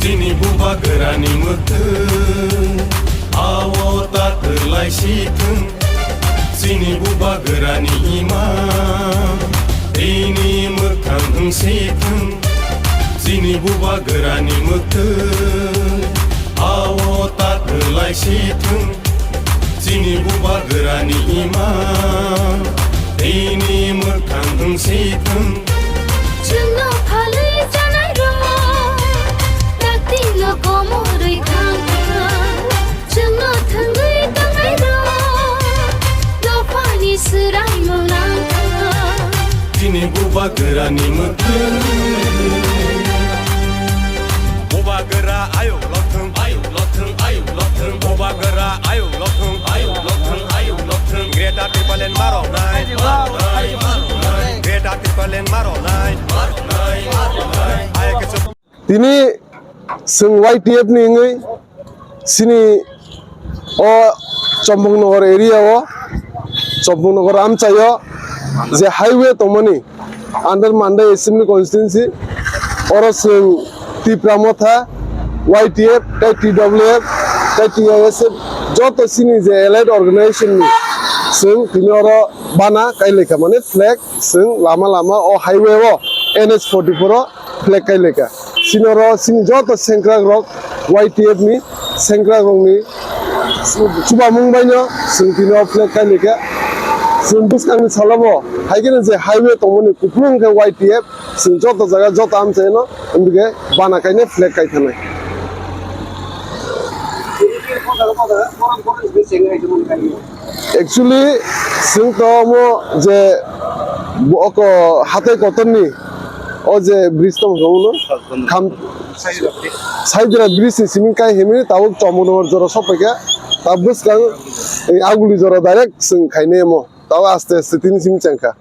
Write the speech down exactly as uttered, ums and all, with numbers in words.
Chini bubagrani mwktwng, ao ta kwlai si thwng. Chini bubagrani ima, tini mwkhang wng si thwng. Chini bubagrani mwktwng, ao ta kwlai si thwng. Chini bubagrani ima, tini mwkhang wng si thwng. Chwngno phalwi chanairok, dakti no komorwi thangkha. Chwngno thwngwi tongnairok, dophani swraimung nangkha. Chini bubagrani mwktwng. Bubagra ayuk lothwng, ayuk lothwng, ayuk lothwng. Bubagra ayuk lothwng, ayuk lothwng, ayuk lothwng. Greater Tipraland maronai, maronai, maronai. Greater Tipraland maronai, maronai, maronai. Ayuk kisu. Tini chwng Y T F ni wngwi chini o Champaknagar area o, Champaknagar amchaio je highway tongmani under Mandai Assembly Constituency, oro chwng Tipra Motha, Y T F, tei T W F, tei T I S F, joto chini je allied organization ni chwng tini oro bana kailaikha, mane flag chwng lama lama o highway o N H forty-four o flag kailaikha. Chini oro chini joto sengkrak rok Y T F ni sengkrak rok ni chubamung baino chwng tini o flag kailaikha. Chwng bwskangni salobo hai kheno je highway tongmani kupulung khe Y T F, chwng joto jaga joto amchaino wngkhe bana kaine flag kaithanai. Actually, chwng to omo je bo-, oko hatai kotorni o je bridge tong hwnwi no kham Saidra bridge ni simi kai himni tabuk Champaknagar jora sokpaikha, ta bwskang, eh, Aguli jora direct chwng khainai omo, tabuk aste aste tini simi chengkha.